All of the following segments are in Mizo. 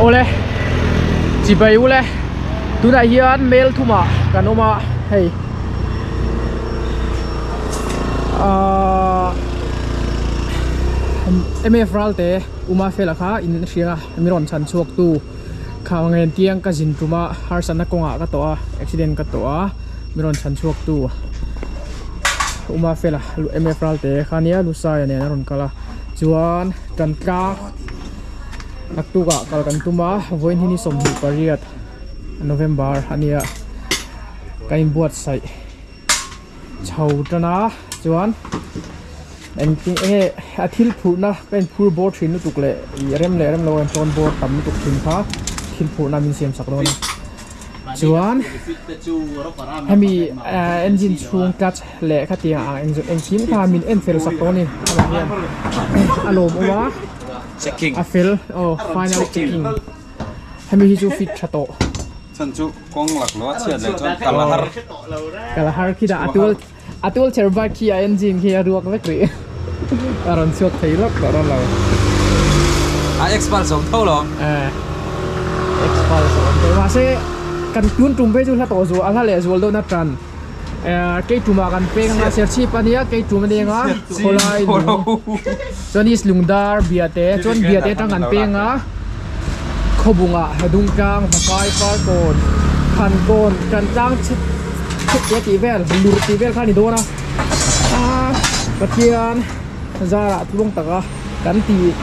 Awle chibai ule tunah hian mel thumah kan awm a hei ahh mf Ralte Uma Fela kha in hria a mi rawn chhan chhuak tu kha ngen tiang ka zin tum a harsatna kawngah ka tawh a accident ka tawh a mi rawn chhan chhuak tu Uma Fela mf Ralte kha nia Lusaia nen a rawn kal a chuan kan tlang. Naktukah kal kan tum a, vawiin hi ni 28 November a nia ka inbuatsaih chho tan a chuan engtin enge a thil phurhna ka inphur bawr thin lutuk leh ih rem leh rem lo a intawn bawr tam lutuk thin kha thil phurhna min siam sak dawn a chuan hemi ah engine chhung clutch leh khatiang ang engkim kha min en fel sak tawh a ni amah hian a lawmawm a. Checking. A fel oh final checking. Hemi hi chu fit tha tawh. Chan chu kawng lak lo a chhiat leh chuan kal a har. Kal a har khi dah a tual a tual cher bike khi a engine khi a ruak vek rih. A rawn chhuak thei lawk tawh dawn lo. A expert zawm tho lo. Eh expert zawm tho mahse kan tun tum phei chu hla tawh zual a hla leh zual deuhna tan. Kei tumah kan peng anga serchhip a nia kei tum a ni anga khawlai lung chuan east lungdar biate chuan biate atang kan peng a khawbungah dungtlang vakai parkawn khankawn kan tlang chhe chhe tih vel lur tih vel kha a ni dawn a ah Pathian zarah tluang taka kan tih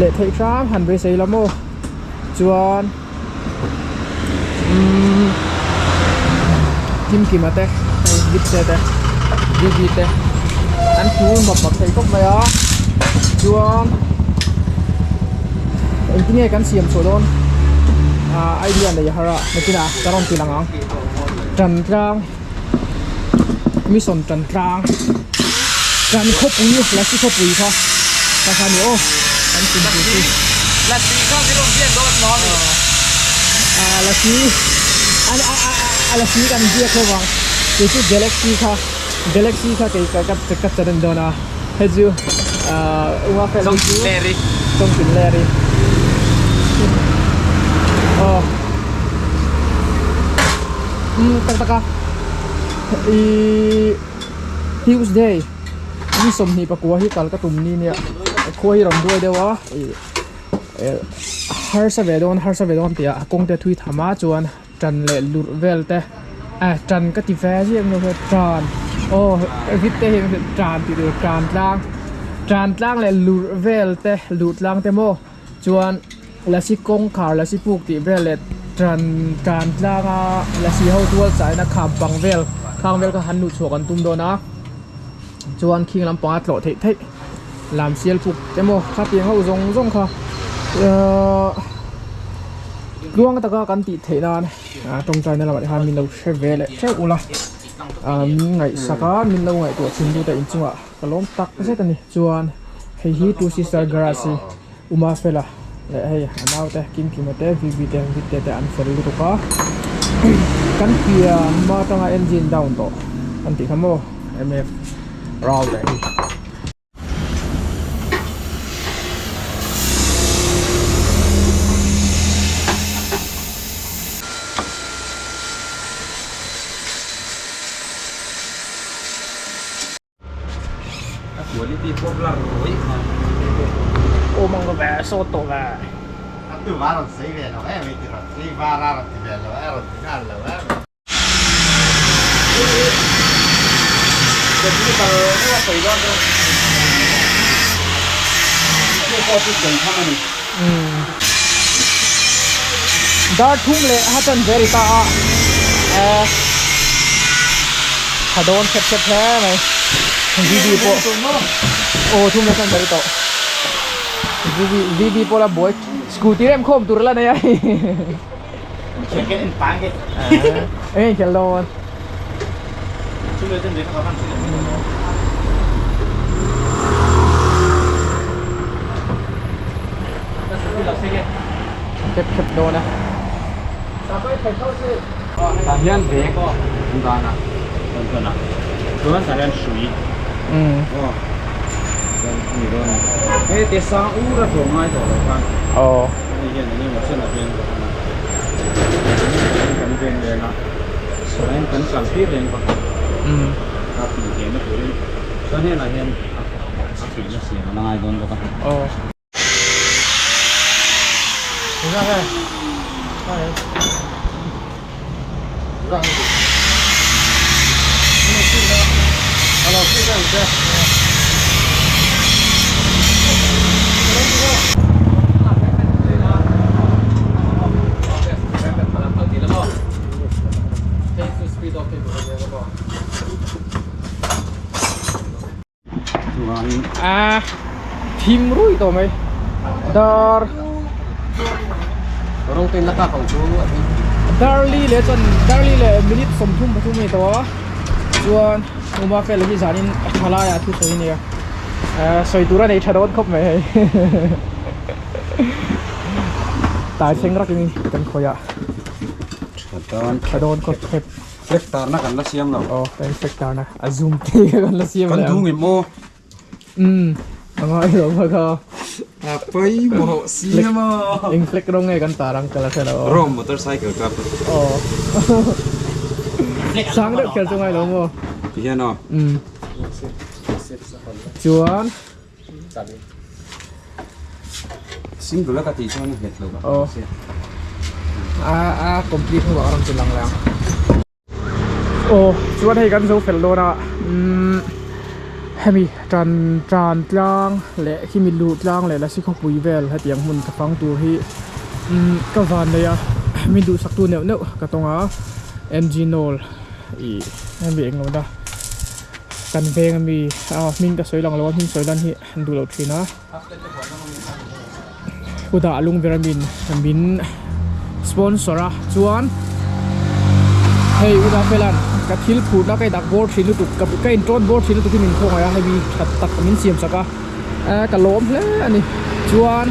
leh theih hrang han beisei la maw chuan. Umm Kimkima te hei Gipse te Bibi te an thu map map thei khawp mai a chuan engtin nge kan siam chhuah dawn ah idea nei har a nakinah ka rawn ti lang ang tan tlang mission tan tlang kan khawpui lasi khawpui kha kha kha ni aw kan tum tur chu lasi kha min rawn biak dawn maw mi ah lasi a a a lasi kan biak ho vang kei chu galaxy kha galaxy kha kei ka ka ka channel dawn a hei chu ah unga fel hi chu chawngtin leri aw umm tak tak a ihh Tuesday ni 24 hi kal ka tum ni nia khua hi rawn duai deuh a ih harsa ve dawn harsa ve dawn tih ah kawng te thui tham a chuan tan leh lurh vel te eh tan ka ti ve chiah ang hian tan aw vit te hian tan tih tur tan tlang tan tlang leh lurh vel te lurh tlang te maw chuan lasi kawngkhar lasi puk tih vel leh tan tan tlanga lasi ho tual chaina kham pang vel khang vel kha han luh chhuah kan tum dawn a chuan khing lampanga tlawh theih theih lam sial puk te maw khatiang ho zawng zawng kha ahh tluang taka kan tih theih nan ah tawngtaina lamah te khan min lo hre ve leh theuh ula ah min ngaihsak a min lo ngaihtuah thin tu te inchungah ka lawm tak zet a ni chuan hei hi two sister garage hi Uma Fela leh hei a naute Kimkima te Vivi te Vitte te an fel lutuk a kan pian hma atanga engine down tawh an tih kha maw mf router hi. A quality pawh blur ruai kha. Awm ang lo ve sawt tawh ve. A tu va rawn sei ve lo em i ti rawn sei var a rawn ti ve lo e rawn ti nghal lo em. Dar thum leh a chan ve ri ta a eh tha dawn khep khep hle mai VB pawh aw thum leh chan ve ri tawh VB VB pawh la buai scooty rem khawm tur la nei a eng inkhel dawn. Khep khep dawn a. Tah hian bag an dan a an a chuan tah hian hrui aw chuan a ni dawn a ni he te sang ur a tlawm ngai tawh lo khan. Aw. Hei hian eng emaw chen a veng bawk a ni. Kan ven reng a, sawn kan kal tir reng bawk a. A tih theihna turin chuan henah hian a theihna siam a la ngai dawn bawk a. A thim rui tawh mai dar darli leh chuan darli leh minute 33 a ni tawh a chuan uma fel hi zanin a tha laiah thu sawi a nia sawi tur a nei tha dawn khawp mai hei tai thleng rakin kan khawih a tha dawn khawp khep. Flag tarna kan la siam lo. Aw kan flag tarna a zoom te kan la siam lo. Kan thung im aw. Um a ngai lo bawk a. A pawimawh siam a. Eng flag rawng nge kan tar ang ka la hre lo. Rome motorcycle club. Aw. Sang deuh kher chu ngai lo maw. Ti hian aw. Um. Chuan Single a ka tih chuan a nghet lo. Aw. A a complete hnuah a rawn ti lang leh ang. Aw chuan hei kan zo fel dawn a umm hemi tan tan tlang leh khimi luh tlang leh lasi khawpui vel hetiang hmun ka fang tur hi umm ka van nei a min duhsak tu neuh neuh ka tawng a engine oil ih hemi englo na. Kan veng ami a hming ka sawi lang lo a hming sawi lan hi an duh loh thin a kutah a lung ber amin min sponsor a chuan hei uda felan ka thil phurhna ka indak bawr thin lutuk ka ka intawn bawr thin lutuk hi min khawngaih a hemi that tak min siam sak a ka lawm hle a ni chuan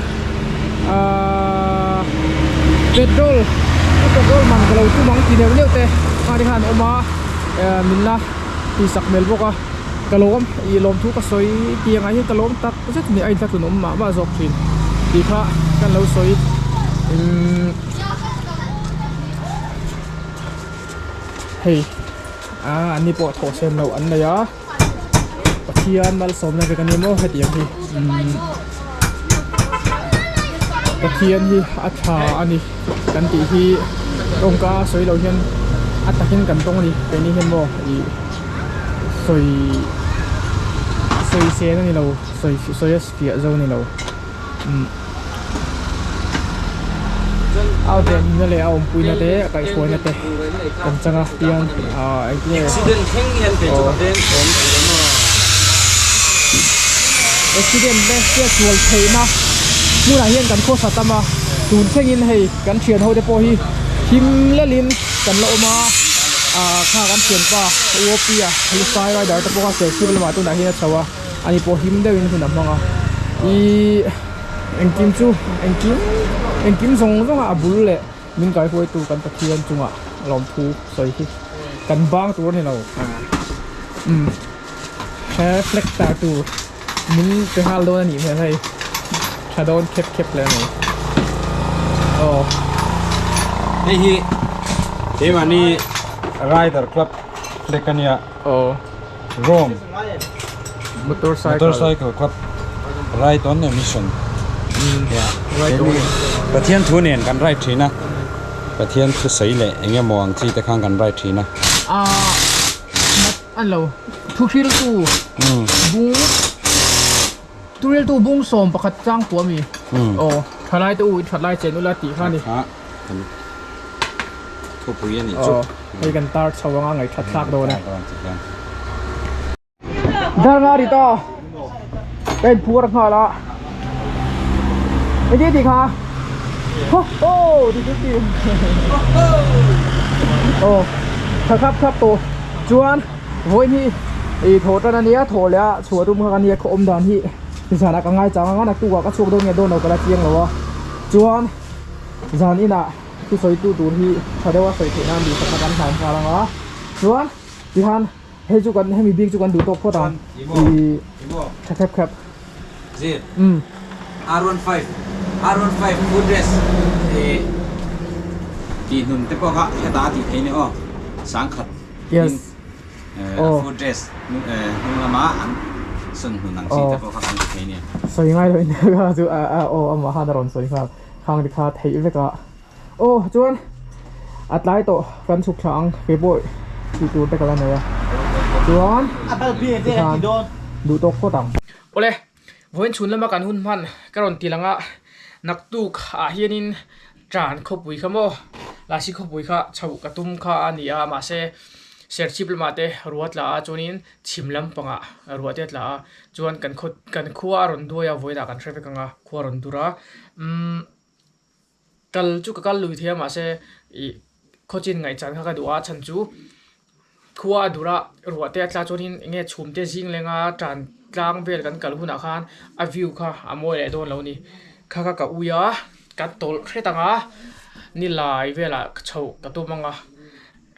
ahh petrol petrol man ka lo tum ang ti neuh neuh te khani khan awm a min la. Tihsak hmel bawk a, ka lawm ih lawmthu ka sawi tih angah hian ka lawm tak zet a ni a inthlahlun awm mah mah zawk thin tih kha kan lo sawi imm hei ah an ni pawh thawh sen loh an nei a Pathian malsawmna vek a ni maw hetiang hi imm Pathian hi a tha a ni kan tih hi tawngka sawi loh hian a takin kan tawng a ni keini hian maw ih sawi sawi sen a ni lo sawi sawi a fiah zo a ni lo umm a venna leh a awmpuina te a kaihhruaina te kan chang a tiang ah engtin nge accident te hriatsual theihna hmunah hian kan khawsa tam a tun thlengin hei kan thian ho te pawh hi him lelin kan la awm a ah kha kan thianpa U O P a Lusai rider te pawh kha Serchhip lamah tunah hian a chho a ani pawh him deuhin hun a hmang a ihh engkim chu engkim engkim zawng zawng a a bul leh min kaihruaitu kan Pathian chungah lawmthu sawi hi kan bang tur a ni lo umm. He flag tar tur min pe nghal dawn a nih hmel hei tha dawn khep khep hle mai aw. Hei hi keimahni Rider Club flag a nia. Aw. Rome Motorcycle. Motorcycle Club Ride on a Mission. Ride on. Pathian thu nen kan ride thin a. Pathian thusawi leh eng emaw ang chi te khan kan ride thin a. Ah. An lo thuhriltu bung thuhriltu bung 11 chang pawh a mi aw thalai te u i thatlai chen ula tih kha a ni. Thupui a nih chu. Aw hei kan tar chho anga ngaihthat thlak dawn e. Darnga ri ta ka inphuar nghal a engti tih kha ho ho ti chu ti aw tha khap khap tawh chuan vawiin hi ih thaw tan ania thaw leh a chhuah tum kha ka nia khaw awm dan hi zanah ka ngai chang anga naktukah ka chhuak dawn nge dawn lo ka la chiang lo a chuan zan inah thusawi tu tur hi tha deuha sawi theih nan duhsakna kan hlan nghal anga chuan tihan. Hei chu kan hemi bik chu kan duh tawk phawt ang i tha khep khep. Zir. Umm. R15. R15 footrest eh tih hnun te pawh kha hetah a tih theih ni aw sangkhat Yes. eh Aw. footrest hnung lama an sawn hnun ang chi te pawh kha kan ti thei nia. Sawi ngai loh in kha chu a a aw amah khan a rawn sawi nghal khang te kha theih vek a. Aw chuan a tlai tawh kan chhuk thla ang kei pawh tih tur te ka la nei a. Chuan tikhan duh tawk phawt ang. Awle vawiin chhun lama kan hun hman ka rawn ti lang a naktuk ah hianin tan khawpui kha maw lasi khawpui kha chhoh ka tum kha a ni a mahse serchhip lamah te ruah tla a chuanin chhim lampangah ruah te a tla a chuan kan khaw kan khua a rawn duai a vawiinah kan hre vek ang a khua a rawn dur a umm. Kal chu ka kal lui thei a mahse ih khawchin ngaihchan kha ka duh a chhan chu khua a dur a ruah te a tla chuanin eng nge chhum te zing lenga tan tlang vel kan kal hunah khan a view kha a mawi leh dawn lo a ni kha kha ka ui a ka tawlh hret ang a nilai velah ka chhoh ka tum ang a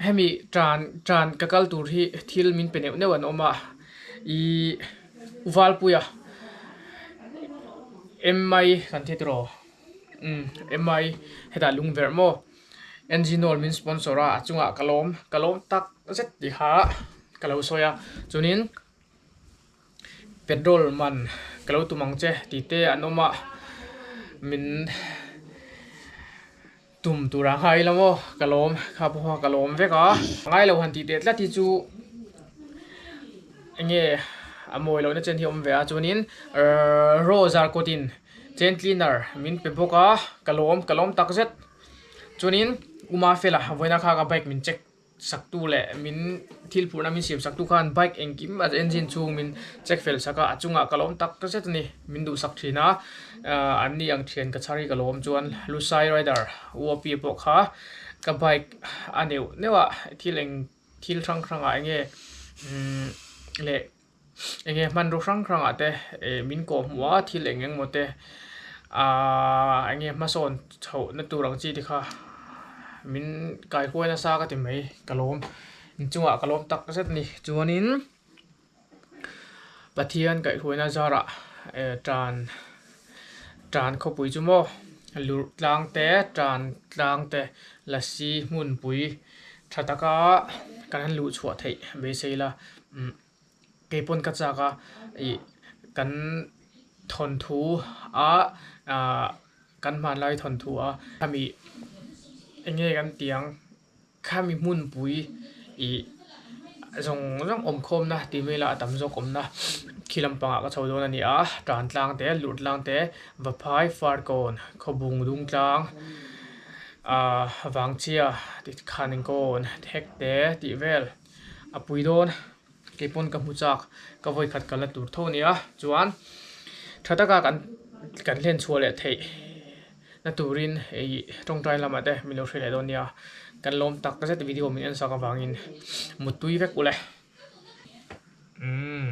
hemi tan tan ka kal tur hi thil min pe neuh neuh an awm a ihh Valpuia M_I kan ti tiraw. Umm mi hetah lung verh maw engine oil min sponsor a a chungah ka lawm ka lawm tak zet tih kha ka lo sawi a chuanin petrol man ka lo tum ang che tih te an awm a min tum tur a ngai lo maw ka lawm kha pawh ka lawm vek a ngai lo han tih teh tlat hi chu enge a mawi lohna chen hi a awm ve a chuanin rrr rose ah kawtin. Chain cleaner min pe bawk a ka lawm ka lawm tak zet chuanin uma fela vawiina kha ka bike min check sak tu leh min thil phurhna min siam sak tu khan bike engkim a engine chhung min check fel sak a a chungah ka lawm tak zet a ni min duh sak thin a ahh an ni ang thian ka chhar hi ka lawm chuan lusai rider u a p pawh kha ka bike a neuh neuh a thil eng thil hrang hrang ah enge umm leh. Eng nge hmanraw hrang hrang ah te eh min kawh hmuh a thil eng eng maw te ahh eng nge hmasawn chhoh na tur ang chi te kha min kaikuai nasa ka ti mai ka lawm inchungah ka lawm tak zet a ni chuanin Pathian kaihhruaina zarah eh tan tan khawpui chu maw lurh tlang te tan tlang te lasi hmunpui tha taka kan han luh chhuah theih beisei la umm. Kei pawn ka chak a ih kan thawnthu a ah kan hmanlai thawnthu a khami eng nge kan tih ang khami hmunpui ih zawng zawng awm khawmna tih vel a a tam zawk awmna khi lampangah ka chho dawn a ni a tan tlang te lut tlang te vaphai farkawn khawbung dung tlang ah vangchhia tih khan engkawn thek te tih vel a pui dawn. Kei pawn ka hmu chak ka vawi khat kalna tur tho a nia chuan tha taka kan kan hlen chhuah leh theih na turin ih tawngtai lamah te min lo hre leh dawn nia kan lawm tak zet video min en sak avangin muttui vek ule umm.